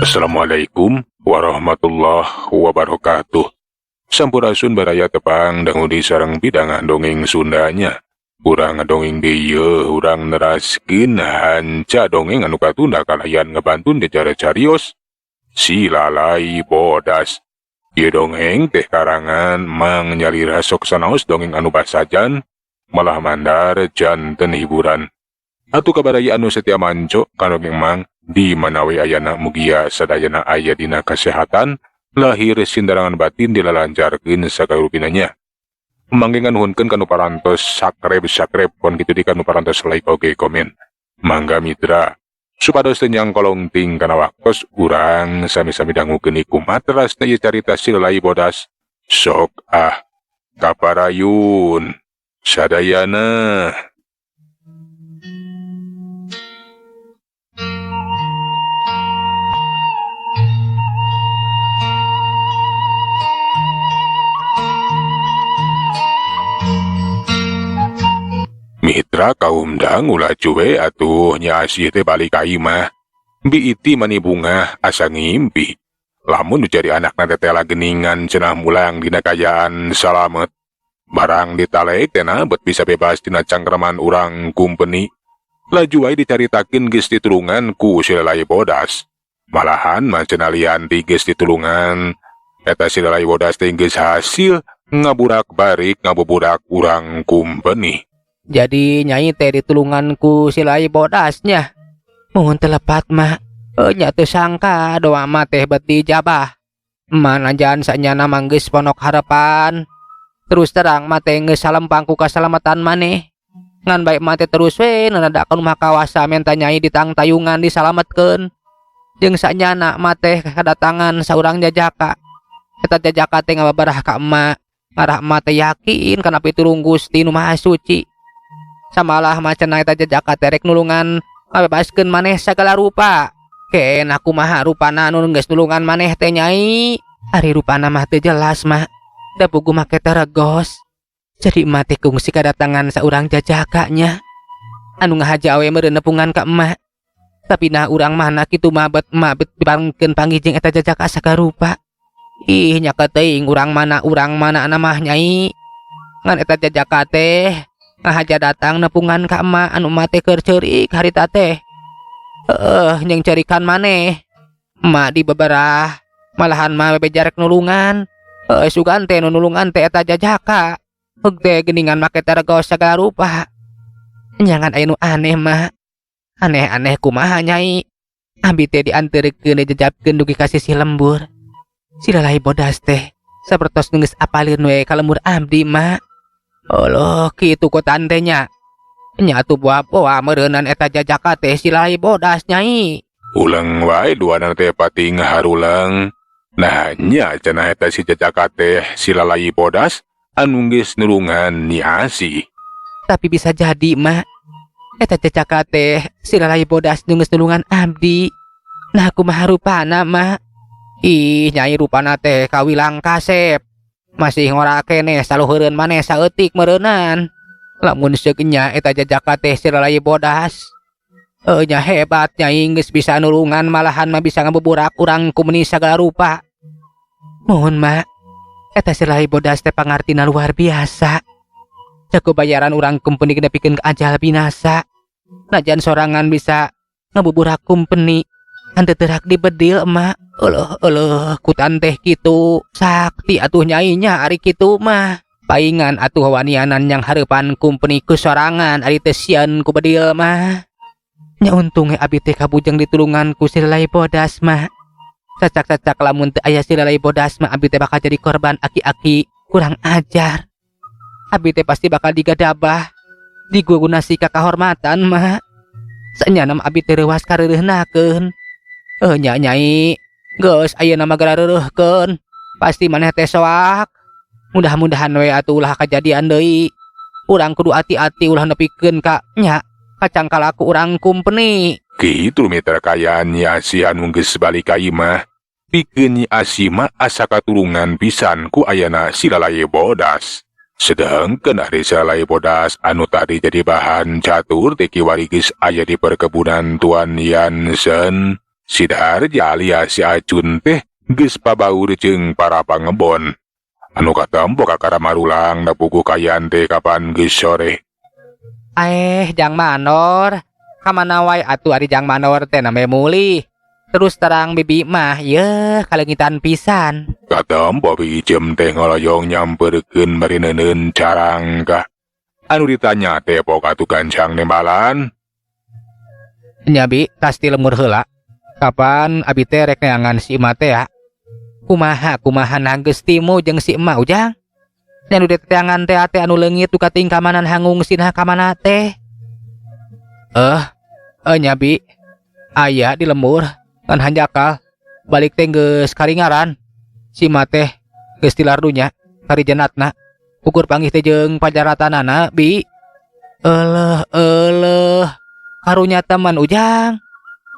Assalamualaikum warahmatullahi wabarakatuh. Sampurasun baraya, tepang dangu di sareng pidangan dongeng Sundanya. Urang dongeng dieu, urang neraskeun hanca dongeng anu katunda kalayan ngebantun jejar carios Si Lalai Bodas. Ieu dongeng teh karangan Mang Nyalira. Sok sanaos dongeng anu basajan malah mandar janten hiburan. Atuh ka baraya anu setia manco ka dongeng Mang di mana we ayana, mugia sadayana aya dina kesehatan lahir sindarangan batin, dilalancarkeun sagala rupinanya. Mangga nganuhunkeun kanu parantos subscribe subscribe, pon kitu di kanu parantos like oge komen. Mangga mitra, supados teu nyangkolongting kana waktos, urang sami-sami dangukeun kumaha terasna ieu carita Si Lalai Bodas. Sok ah, kaparayun sadayana. Mitra kaum dang, ulah cuwe atuh. Nyi Asih teh balik ka imah. Biiti mani bungah asa ngimpi. Lamun nu jadi anakna tetela geningan cenah mulang dina kaayaan salamet. Barang ditalek teh bet bisa bebas tina cangkraman urang kumpeni. Laju wae dicaritakeun geus ditulungan ku si Lalai Bodas. Malahan mah cenah lian ti geus ditulungan eta si Lalai Bodas teh geus hasil ngaburak balik ngabuburak urang kumpeni. Jadi Nyai teh ditulungan ku si Lalai Bodasnya. Mohon telepat, Mak. Nya teu sangka doa mah teh bet dijabah. Manajan sanyana mah geus ponok harapan. Terus terang mah teh geus salempang ku kasalamatan maneh. Ngan baik mah teh terus we nanadakeun Maha Kawasa menta Nyai ditangtayungan, disalametkeun. Jeung sanyana mah teh kedatangan saurang jajaka. Eta jajaka teh ngababarah ka emak. Ngarah emak teh yakin kana pitulung Gusti Nu Maha Suci. Samalah mah cenah eta jajaka teh rek nulungan ngabebaskeun maneh sagala rupa. Ken aku maha rupana anu geus nulungan maneh teh, Nyai? Ari rupana mah teu jelas, Mak. Da puguh make teh regos. Jadi emak teh kungsi kedatangan saurang jajaka nya. Anu ngahaja we meureun nepungan ka emak. Tapi nah urang mana kitu mah bet emak bet diparengkeun panggih jeung eta jajaka sagarupa. Ih, nya teuing urang mana mah, Nyai. Ngan eta jajaka teh ngahaja datang nepungan ka emak anu emak teh keur ceurik harita teh. Heeh, jeung cerikan maneh. Emak dibeberah, malahan mah bebeja rek nulungan. Heuh, sugan teh nu nulungan teh eta jajaka. Heug teh geuningan make teh regos sagala rupa. Nyangan aya nu aneh, Mak. Aneh-aneh kumaha, Nyai? Abi teh dianterkeun, dijejapkeun dugi ka sisih lembur. Si Lalai Bodas teh sapertos nu geus apalin we ka lembur abdi, Mak. Oloh, kitu ku tante nya. Nya atuh boa-boa meureunan eta jajaka teh si Lalai Bodas, Nyai. Uleng wae duana teh pating harulang. Nah nya cenah eta si jajaka teh si Lalai Bodas anu geus nulungan Nyi Asih. Tapi bisa jadi, Mak. Eta jajaka teh si Lalai Bodas nu geus nulungan abdi. Nah, kumaha rupana, Mak? Ih, Nyai, rupana teh kawilang kasep. Masih ngora keneh saluhureun maneh saeutik meureunan. Lamun seuk nya eta jajaka teh si Lalai Bodas. Heuh nya, hebat Nyai, geus bisa nulungan, malahan mah bisa ngabuburak urang kumpeni sagala rupa. Mohon, Mak. Eta si Lalai Bodas teh pangartina luar biasa. Jago bayaran urang kumpeni nepikeun ka ajal binasa. Najan sorangan bisa ngabuburak kumpeni. Henteu teu rak dibedil, Emak. Euleuh euleuh, kutan teh kitu. Sakti atuh Nyai nya ari kitu mah. Paingan atuh wanianan yang hareupan kumpeni ku sorangan ari teu sieun ku bedil mah. Nya untung we abi teh kabujeng ditulungan ku si Lalai Bodas, Mak. Cacak-cacak lamun teu aya si Lalai Bodas mah abi teh bakal jadi korban aki-aki kurang ajar. Abi teh pasti bakal digadabah, digugunasi ka kahormatan, Mak. Sanyana mah abi teh reuwas kareureunahkeun. Eh nya, Nyai, geus ayeuna mah geura reureuhkeun. Pasti maneh teh soak. Mudah-mudahan we atuh ulah kajadian deui. Urang kudu ati-ati ulah nepikeun ka nya kacangkala ku urang kumpeni. Kitu mitra kaayaan Nyi Asih anu geus balik ka imah. Pikeun Nyi Asih mah asa katulungan pisan ku ayana si Lalai Bodas. Sedangkan ari si Lalai Bodas anu tadi jadi bahan catur teh kiwari geus aya di perkebunan Tuan Yansen. Si Darja alias si Acun teh geus pabaur jeung para pangebon. Anu katempo kakara marulang da puguh kaayaan teh kapan geus sore. Eh, Jang Manor. Kamana wae atuh ari Jang Manor teh nambe mulih. Terus terang bibi mah yeuh kaleungitan pisan. Katempo Bi Ijem teh ngoloyong nyamperkeun bari neuneun carangka. Anu ditanya teh pok atuh gancang nembalan. Nya bi, tas ti lembur heula. Kapan abi teh rek neangan si emak teh ya? Kumaha kumaha nah geus timu jeung si emak Ujang? Nya nu diteangan teh ate anu leungit duka ting kamanan hangungsi nah kamana teh? Eh, eh nya bi, aya di lembur ngan hanjakal balik teh geus karingaran. Si emak teh geus tilar dunya kari jenatna. Ukur panggih teh jeung pajaratanana bi. Eleuh eleuh, karunya teman Ujang.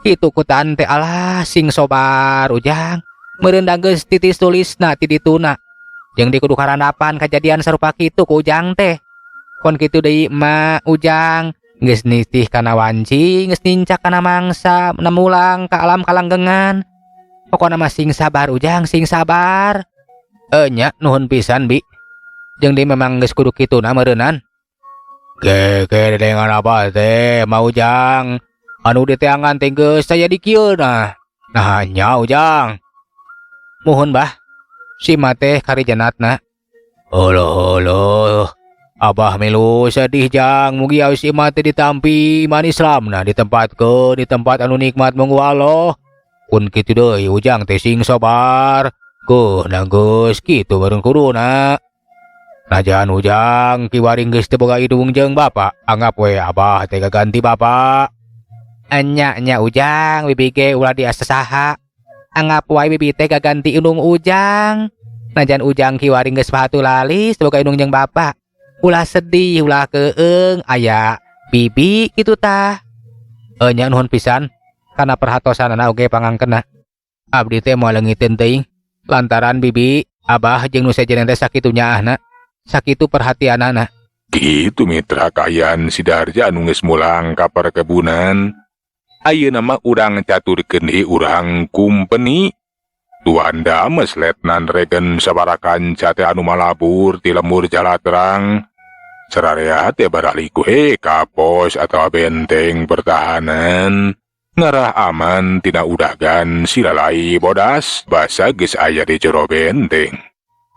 Kitu ku tante alah sing sobar Ujang. Meureun da geus titis tulisna ti dituna. Jeung di kudu karandapan kajadian sarupa kitu ku Ujang teh. Kon kitu deui emak Ujang geus nitih kana wanci, geus nincak kana mangsa, nemulang ka alam kalanggengan. Pokona mah sing sabar Ujang, sing sabar. Eh nya nuhun pisan bi. Jeung deui memang geus kudu kituna meureunan. Ge ge dengan apa teh mau Ujang. Anu diteangan teh geus saya di kieu nah. Nah nya Ujang. Muhun bah. Si ma teh kari jenatna. Oloh oloh. Abah milu sedih Jang, mugi si ma teh ditampi iman Islam nah ditempatkeun di tempat anu nikmat munggu Allah. Kun kitu deui Ujang teh sing sabar. Geuh nah geus kitu meureun kuduna. Najan Ujang kiwari geus teu boga indung jeung bapa, anggap we abah teh gaganti bapa. Enya nya Ujang, bibi ge ulah diasa saha. Anggap wae bibi teh gaganti indung Ujang. Najan Ujang kiwari geus pahatu lalis teu boga indung jeung bapa. Ulah sedih, ulah keung, aya bibi kitu tah. Eh nya nuhun pisan kana perhatosanana oge pangangkenna. Abdi teh moal leungiteun teuing lantaran bibi, abah jeung nu sejen teh sakitu nyaahna. Sakitu perhatianana. Kitu mitra kaayaan si Darja anu geus mulang ka perkebunan. Ayeuna mah urang caturkeun deui urang kumpeni. Tuan Dames Letnan Regen sabaraha kanca teh anu malabur ti lembur Jalatrang. Sararea teh baralik we ka pos atawa benteng pertahanan. Ngarah aman tina udagan si Lalai Bodas basa geus aya di jero benteng.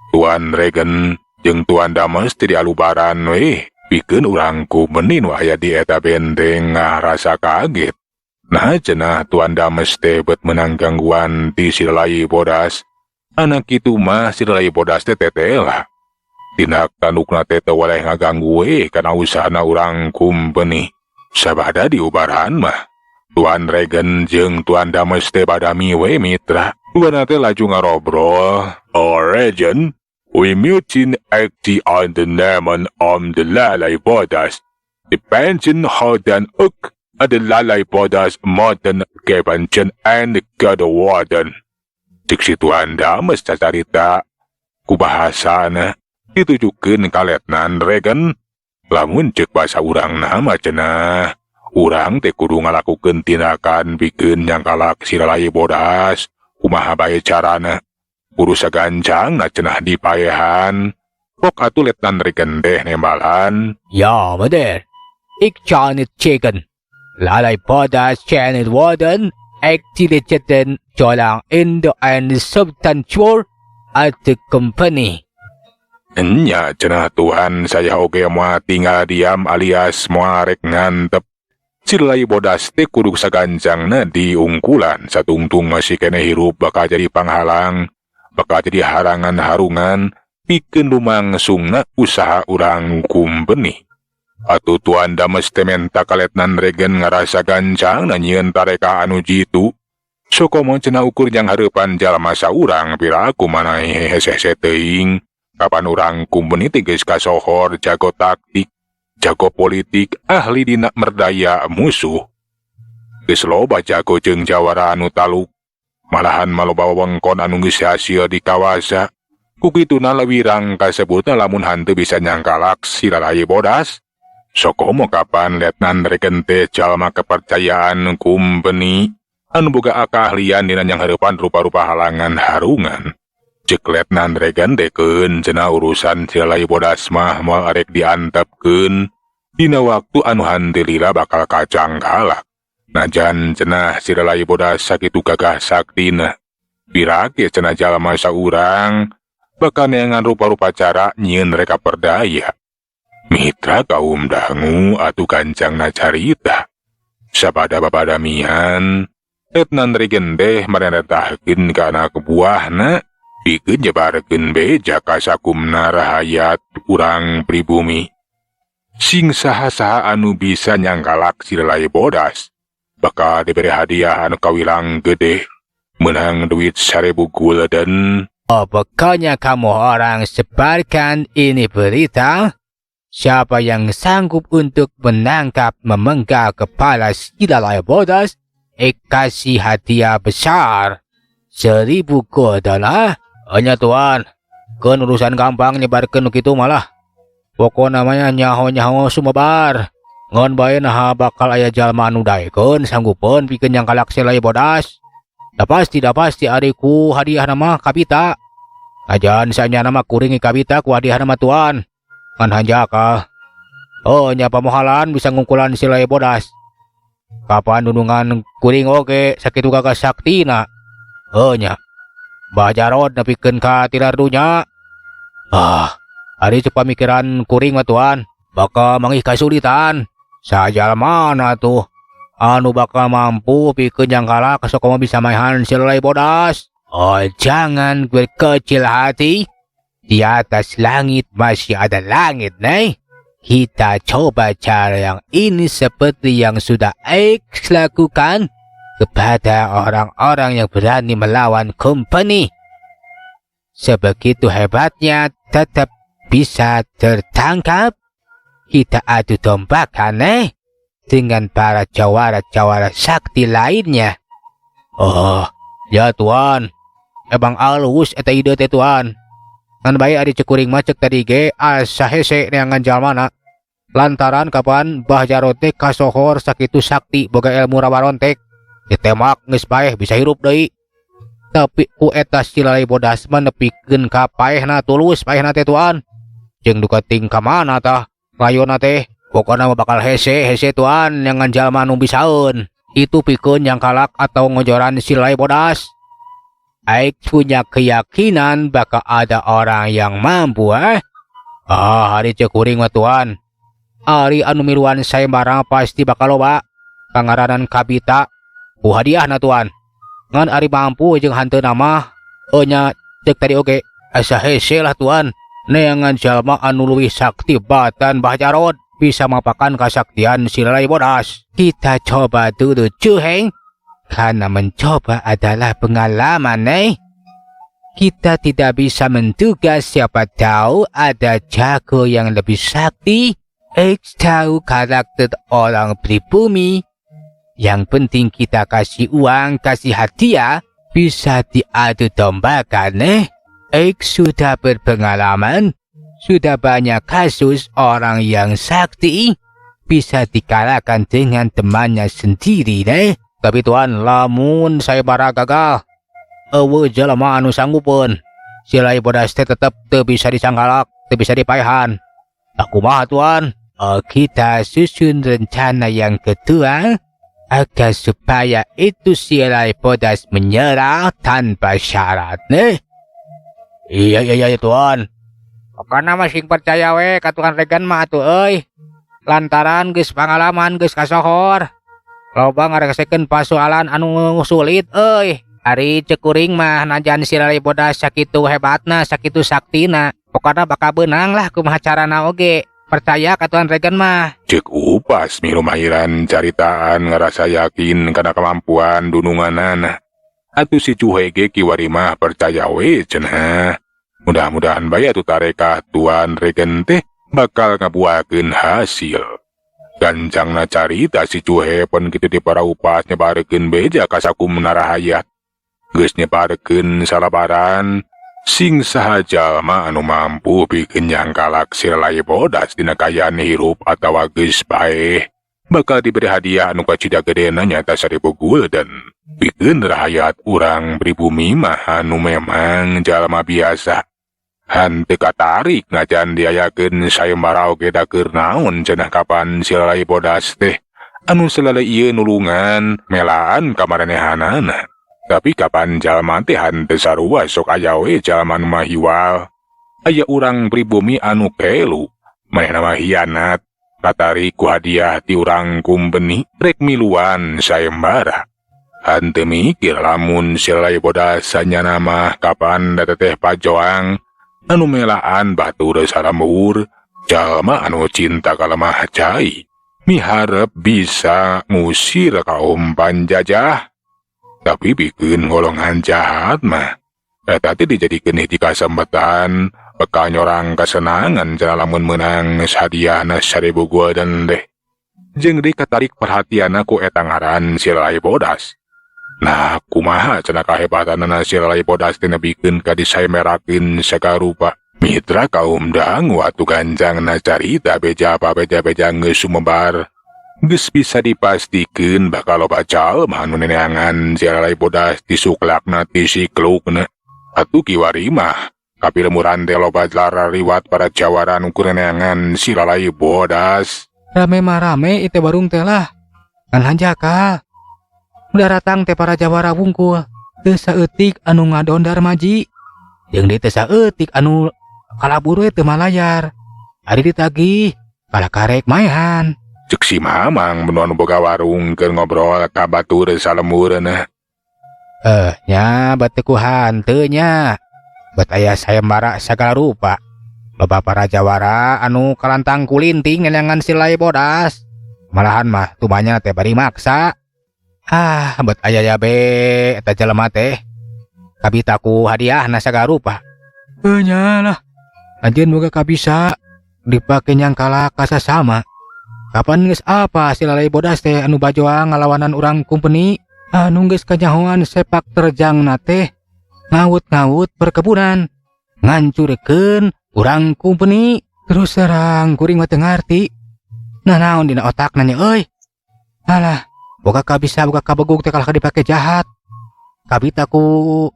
Tuan Regen jeung Tuan Dames teh dialubaran we pikeun urang kumpeni nu aya di eta benteng ngarasa kaget. Nah cenah Tuan Dames teh bet menang gangguan ti si Lalai Bodas. Anak kitu mah si Lalai Bodas teh tetela. Tindak tandukna teh teu waleh ngaganggu we kana usahana urang kumpeni. Sabada diubaran mah. Tuan Regen jeung Tuan Dames teh badami we mitra. Duana teh laju ngarobrol. Oh Regen, we mutin acti on the name on the Lalai Bodas. De pension houden ook de Lalai Bodas moeten gebenchen en geworden. Cik si Tuan Dames cacarita ku bahasana ditujukeun ka Letnan Regen. Lamun ceuk basa urang mah cenah urang teh kudu ngalakukeun tindakan pikeun nyangkalak si Lalai Bodas. Kumaha bae carana? Kudu sagancangna cenah dipaehan. Pok atuh Letnan Regen teh nembalan. Ja, meneer. Ik kan het checken. Lalai Bodas kan worden activiteiten zolang in de en substantial at the company. Enya cenah Tuhan saya oge moal tinggal diam alias moal rek ngantep. Si Lalai Bodas teh kudu sagancangna diungkulan satungtung masih keneh hirup bakal jadi panghalang, bakal jadi harangan harungan pikeun lumangsungna usaha urang kumpeni. Atuh Tuan Dames teh menta ka Letnan Regen ngarasa gancangna nyieun tareka anu jitu. Sokomo cenah ukur jang hareupan jalma saurang piraku maneh hese-hese teuing. Kapan urang kumpeni teh geus kasohor jago taktik, jago politik, ahli dina merdaya musuh. Geus loba jago jeung jawara anu taluk. Malahan maloba wewengkon anu geus hasil dikawasa. Ku kituna lewirang kasebutna lamun hanteu bisa nyangkalak si Lalai Bodas. Sokomo kapan Letnan Regen teh jalma kepercayaan kumpeni. Anu boga keahlian dina nyanghareupan rupa-rupa halangan harungan. Cek Letnan Regan teh keun cenah urusan Si Lalai Bodas mah moal arek diantepkeun dina waktu anu henteu lila bakal kacangkalak. Najan cenah Si Lalai Bodas sakitu gagah saktina. Pira ge cenah jalma saurang bakal neangan rupa-rupa cara nyieun reka perdaya. Mitra kaum dangu atuh gancangna carita. Sabada babadamian, Letnan Regan teh marentahkeun ka anak buahna pikeun nyebarkeun beja ka sakumna rahayat urang pribumi. Sing saha-saha anu bisa nyangkalak Si Lalai Bodas bakal diberi hadiah anu kawilang gede, menang duit 1.000 gulden. Oh, pokoknya kamu orang sebarkan ini berita. Siapa yang sanggup untuk menangkap memenggal kepala Si Lalai Bodas, kasih hadiah besar 1.000 gulden ah. Hanya tuan, kan urusan gampang nyebarkan gitu malah. Pokok namanya nyaho-nyaho sumebar. Ngan bae naha bakal aya jalma anu daekeun sanggupeun pikeun nyangkalak Si Lalai Bodas. Da pasti, da pasti ari ku hadiah nama kabita. Ajan sanya nama kuring kabita ku hadiah nama tuan. Ngan hanjakal. Oh nya pamohalan bisa ngungkulan Si Lalai Bodas. Kapan dunungan kuring oge sakitu gagah saktina. Oh nya. Bajarod nepikeun ka tilar dunya. Ah, ari cek pamikiran kuring mah tuan, bakal mangih kasulitan. Sajalmana tuh anu bakal mampu pikeun nyangkalak sok komo bisa maehan Si Lalai Bodas. Oh, jangan berkecil hati. Di atas langit masih ada langit, nih. Kita coba cara yang ini seperti yang sudah X lakukan kepada orang-orang yang berani melawan company. Sebegitu hebatnya tetap bisa tertangkap. Kita adu dombakan dengan para jawara-jawara sakti lainnya. Oh, ya tuan. Emang alus eta ide teh tuan. Ngan bae ari cek kuring mah cek tadi ge asa hese neangan jalmana. Lantaran kapan Bah Jarot teh kasohor sakitu sakti boga ilmu rawarontek. Ditemak geus paeh bisa hirup deui. Tapi ku eta Si Lalai Bodas mah nepikeun ka paehna tulus paehna teh tuan. Jeung duka ting ka mana tah layona teh. Pokona mah bakal hese hese tuan neangan jalma nu bisaeun. Itu pikeun nyangkalak atau ngojoran Si Lalai Bodas. Aik punya keyakinan bakal ada orang yang mampu. Ah, ari cek kuring mah tuan. Ari anu miluan sayembara pasti bakal loba. Pangaranan kabita ku hadiahna tuan. Ngan ari mampu jeung hanteuna mah nya cek tadi oge asa hese lah tuan. Neangan jalma anu leuwih sakti batan Bah Jarod bisa mapakan kasaktian Si Lalai Bodas. Kita coba dulu Cuheng. Karena mencoba adalah pengalaman. Kita tidak bisa menduga siapa tahu ada jago yang lebih sakti. X tahu karakter orang pribumi. Yang penting kita kasih uang, kasih hadiah, bisa diadu dombakan. X sudah berpengalaman, sudah banyak kasus orang yang sakti bisa dikalahkan dengan temannya sendiri. Tapi tuan, lamun saya bara gagal, eueuh jelema anu sanggupeun. Si Lalai Bodas teh tetep teu bisa disangkalak, teu bisa dipaehan. Tah kumaha tuan? Oh, kita susun rencana yang kedua agar supaya itu Si Lalai Bodas menyerah tanpa syarat nih. Iya, iya, iya, tuan. Pokona mah sing percaya we ka Tuan Regan mah atuh euy. Lantaran geus pangalaman geus kasohor. Loba ngaresekeun pasoalan anu sulit euy. Ari cek kuring mah najan Si Lalai Bodas sakitu hebatna, sakitu saktina, pokona bakal beunang lah kumaha carana oge. Percaya ka Tuan Regan mah. Cek upas milumahiran caritaan ngerasa yakin kana kemampuan dununganana. Atuh si Cuhe ge kiwari mah percaya we cenah. Mudah-mudahan bae atuh tarekah Tuan Regan teh bakal ngabuahkeun hasil. Gancangna carita si Cuhe pun kitu di para upas nyebarkeun beja ka sakumna rahayat. Geus nyebarkeun salabaran sing saha jalma anu mampu pikeun nyangkalak Si Lalai Bodas dina kaayaan hirup atawa geus paeh. Bakal diberi hadiah anu kacida gedena nyaeta 1000 gulden. Pikeun rahayat urang pribumi mah anu memang jalma biasa. Henteu katarik najan diayakeun sayembara oge da keur naon cenah kapan si Lalai Bodas teh anu salale ieu nulungan melaan ka maranehanana. Tapi kapan jalma teh henteu sarua sok aya we jalma nu mahiwal. Aya urang pribumi anu kelu, manehna mah hianat, katarik ku hadiah ti urang kumpeni rek miluan sayembara. Henteu mikir lamun si Lalai Bodas sanyana mah kapan da teteh pajoang anu melaan batur salamur, jalma anu cinta ka lemah cai, miharep bisa ngusir kaum panjajah. Tapi pikeun golongan jahat mah eta teh dijadikeun hiji kasempetan bekal nyorang kasenangan cenah lamun meunang hadiahna 1000 gulden deh. Jeung deui katarik perhatianna ku eta ngaran si Lalai Bodas. Nah, kumaha cenah kahebatanana si Lalai Bodas teh nepikeun ka disaemerakeun sagarupa. Mitra kaum dangu atuh ganjangna carita beja apa beja-beja geus sumebar. Geus bisa dipastikeun bakal loba jalma anu neneangan si Lalai Bodas ti suklakna ti siklukna. Atuh kiwari mah kapilemuran teh loba larariwat para jawara nu keur neneangan si Lalai Bodas. Rame mah rame ieu warung teh lah. Ngan hanjakal. Udah ratang teh para jawara wungkul. Teu saeutik anu ngadon Darmaji. Jeung deui teu saeutik anu kalabur we teu malayar. Ari ditagih kalah karek maehan. Cek si Mamang mun anu boga warung keur ngobrol ka batur salemurna. Nya bet teu ku hanteu nya. Bet aya sayembara sagala rupa. Loba para jawara anu kalantang kulinting neneangan si Lalai Bodas. Malahan mah tumanya teh bari maksa. Ah, bet aya ya be eta jelema teh. Kabita ku hadiahna sagala rupa. Nya lah. Anjeun boga kabisa dipake nyangkala kasasama. Kapan geus apa si Lalai Bodas teh anu bajoang ngalawanan urang kumpeni anu geus kanyahoan sepak terjangna teh ngawut-ngawut perkebunan ngancurkeun urang kumpeni. Terus terang kuring mah teu ngarti. Nah naon dina otakna nya euy. Alah, boga kabisa boga kabegug teh kalah dipake jahat. Kabita ku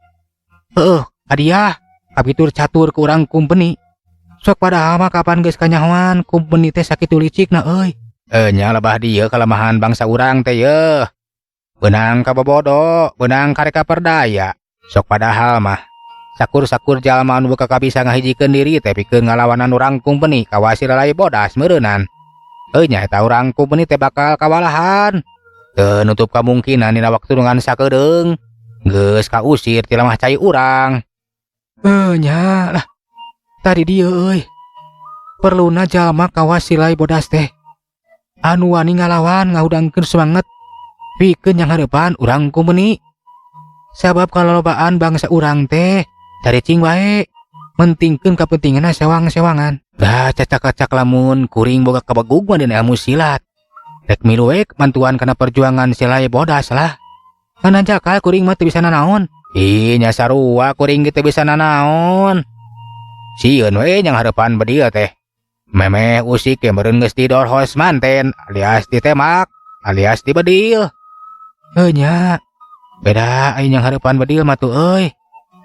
heueuh hadiah kabitur catur ku urang kumpeni. Sok padahal mah kapan geus kanyahoan kumpeni teh sakitu licikna euy. Nya lebah dieu kelemahan bangsa urang teh yeuh. Beunang kabobodo, beunang kareka perdaya. Sok padahal mah sakur-sakur jalma anu boga kabisa ngahijikeun diri teh pikeun ngalawanan urang kumpeni kawasi Lalai Bodas meureunnan. Nya eta urang kumpeni teh bakal kawalahan. Teu nutup kamungkinan dina waktu ngan sakedeung geus kausir ti lemah cai urang. Nya lah. Tadi dieu euy. Perluna jalma kawas si Lalai Bodas teh. Anu wani ngalawan ngahudangkeun semangat pikeun yang hareupan urang kumpeni. Sabab kalolobaan bangsa urang teh caricing wae, mentingkeun kapentinganna sewang-sewangan. Lah cacak-cacak lamun kuring boga kabegug mah dina ilmu silat. Rek milu we mantuan kana perjuangan si Lalai Bodas lah. Ngan hanjakal kuring mah teu bisa nanaon. Ih nya sarua kuring ge teu bisa nanaon. Sieun we yang hareupan bedil teh. Memeh usik ge meureun geus didorhos manten alias ditemak alias dibedil. Heuh nya. Beda aing yang hareupan bedil mah tuh euy.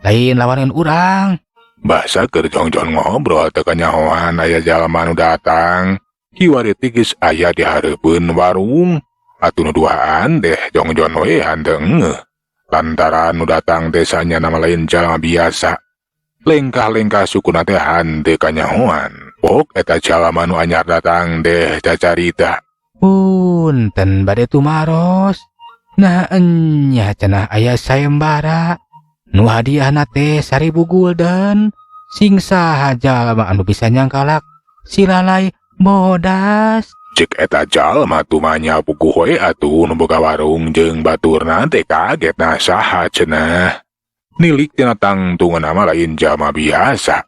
Lain lawaneun urang. Basa keur jongjon ngobrol teu kanyahoan aya jalma nu datang. Kiwari teh geus aya di hareupeun warung. Atuh nu duaan deh jongjon we hanteu engeuh. Lantaran nu datang teh sanyana mah lain jalma biasa. Lengkah-lengkah sukuna teh hanteu kanyahoan. Pok eta jalma nu anyar datang deh cacarita. Punten bade tumaros. Nah enya cenah aya sayembara. Nu hadiahna teh 1000 gulden. Sing saha jalma anu bisa nyangkalak si Lalai Bodas. Cek eta jalma tumanya puguh we atuh nu boga warung jeung baturna teh kaget nah saha cenah. Nilik tina tangtungan mah lain jalma biasa.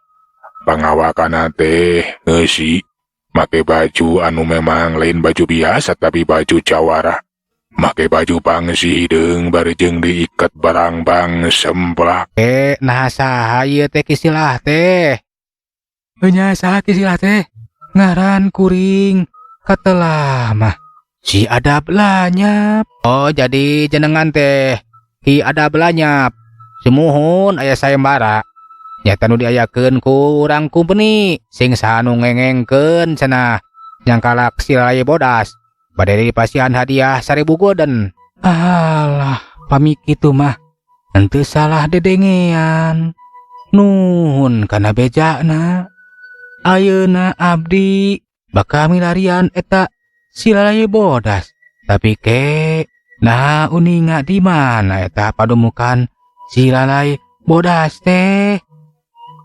Pangawakana teh ngeusi make baju anu memang lain baju biasa tapi baju jawara. Make baju pangsi hideung bari jeung diiket barang-bang semplak. Nah saha ieu teh kisilah teh? Nya saha kisilah teh? Ngaran kuring katelah mah. Si Adab lanyap. Oh jadi jenengan teh Ki Adab lanyap. Sumuhun aya sayembara. Nyata nu diayakeun ku urang kumpeni sing saha nu ngengengkeun cenah nyangkalak si Lalai Bodas. Bade dipasihan hadiah 1000 gulden. Alah, pami kitu mah henteu salah dedengean. Nuhun kana bejana. Ayeuna abdi bakal milarian eta si Lalai Bodas. Tapi ke nah uninga di mana eta padumukan si Lalai Bodas teh?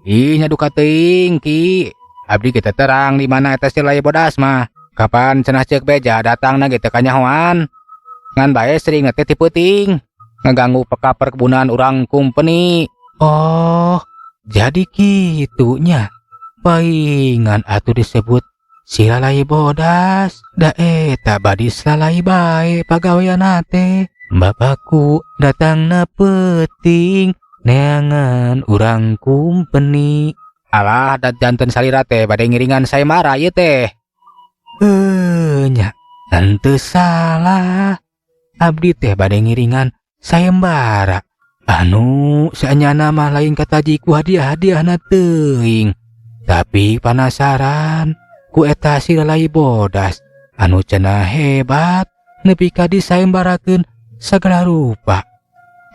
Ih nya duka teuing Ki. Abdi kita terang di mana eta si Lalai Bodas mah. Kapan cenah ceuk beja datangna ge teu kanyahoan. Ngan bae sering teh ti peuting ngaganggu peka perkebunan urang kumpeni. Oh, jadi kitunya. Paingan atuh disebut si Lalai Bodas. Da eta badis lalai bae pagaweanna teh. Bapakku datangna peuting neangan urang kumpeni. Alah, da janten salira teh bade ngiringan sayembara ieu teh. Nya, henteu salah. Abdi teh bade ngiringan sayembara. Anu saenyana mah lain kataji ku hadiah-hadiahna teuing. Tapi panasaran ku eta si Lalai Bodas anu cenah hebat nepi ka disayembarakeun sagala rupa.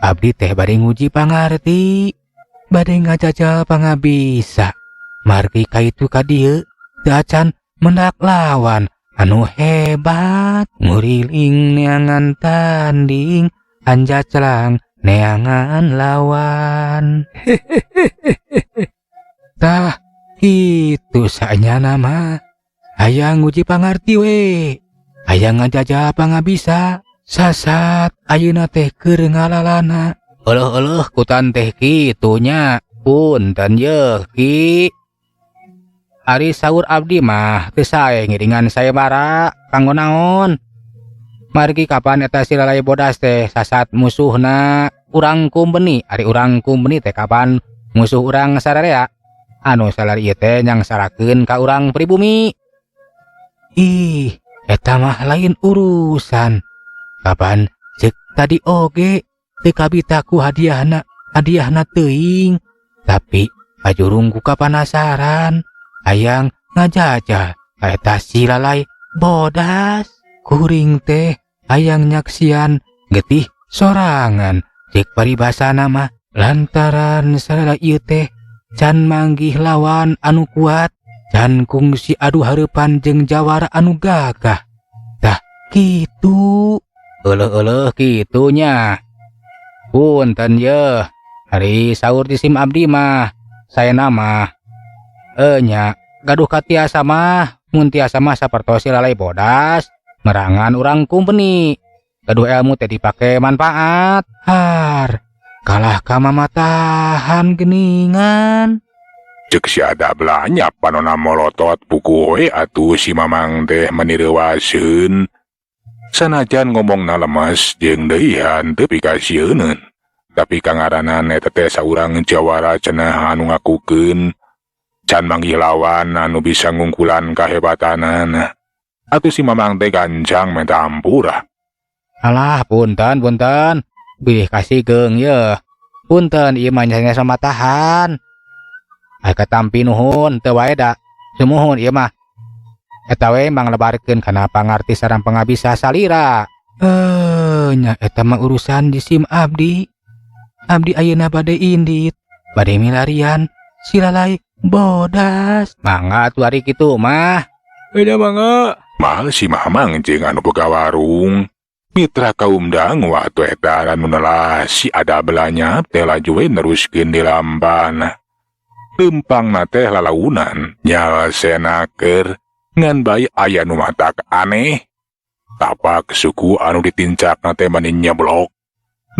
Abdi teh bade nguji pangarti, bade ngajajal pangabisa. Margi kaitu ka dieu teu acan mendak lawan anu hebat. Nguriling neangan tanding, anjaclang neangan lawan. Tah itu saenyana mah hayang nguji pangarti we, hayang ngajajal pangabisa. Sasat ayeuna teh keur ngalalana. Euleuh-euleuh kutan teh kitunya. Punten yeuh Ki. Ari saur abdi mah teu sae ngiringan sayembara kanggo naon. Margi kapan eta si Lalai Bodas teh sasat musuhna urang kumpeni. Ari urang kumpeni teh kapan musuh urang sararea. Anu salari ieu teh nyangsarakeun ka urang pribumi. Ih, eta mah lain urusan. Kapan ceuk tadi oge teu kabita ku hadiahna, hadiahna teuing. Tapi kajurung ku kapanasaran hayang ngajajal ka eta si Lalai Bodas. Kuring teh hayang nyaksian getih sorangan ceuk paribasana mah lantaran sarala ieu teh can manggih lawan anu kuat, can kungsi adu hareupan jeung jawara anu gagah. Tah kitu. Euleuh-euleuh kitunya. Punten yeuh, ari saur jisim abdi mah saena mah nya gaduh katiasa mah mun tiasa mah sapertos si Lalai Bodas merangan urang kumpeni. Gaduh ilmu teh dipake manfaat. Har kalah ka mamatahan geningan. Ceuk si Adab lanyap panona molotot buku we atuh si Mamang teh menireuwaseun. Sanajan ngomongna lemes jeung deuihan teu pikasieuneun. Tapi kangaranan eta teh saurang jawara cenah anu ngakukeun can manggih lawan anu bisa ngungkulan kahebatanana. Atuh si Mamang teh gancang minta ampura. Alah punten punten, bilih kasigeung yeuh. Punten ieu mah nya sama tahan. Ai katampi nuhun teu wae da. Sumuhun ieu mah. Eta we manglebarkeun kana pangarti sareng pangabisa salira. Nya eta mah urusan jisim abdi. Abdi ayeuna bade indit, bade milarian si Lalai Bodas. Mangga atuh ari kitu mah. Beda mangga. Mahal si Mamang jeung anu boga warung. Mitra kaum dangu atuh eta anu nelah si Adab lanyap teh laju we neruskeun di lamban. Lempangna teh lalaunan nyalsenaker ngan bae aya nu matak aneh. Tapak suku anu ditincakna teh mani nyeblok.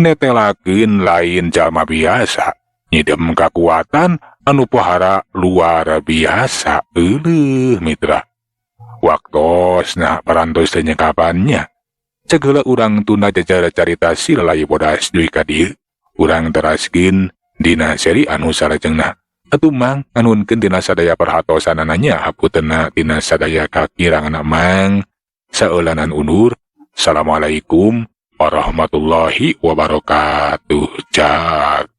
Netelakeun lain jalma biasa. Nyidem kakuatan anu pohara luar biasa. Euleuh mitra. Waktosna parantos teh nyekapannya. Cegela urang tunda jajara carita si Lalai Bodas deui ka dieu. Urang teraskeun dina seri anu salajengna. Atuh mang nganunkeun dina sadaya perhatosanana nya hapuntenna dina sadaya kakiranganna mang. Saeulanan undur. Assalamualaikum warahmatullahi wabarakatuh. Cak.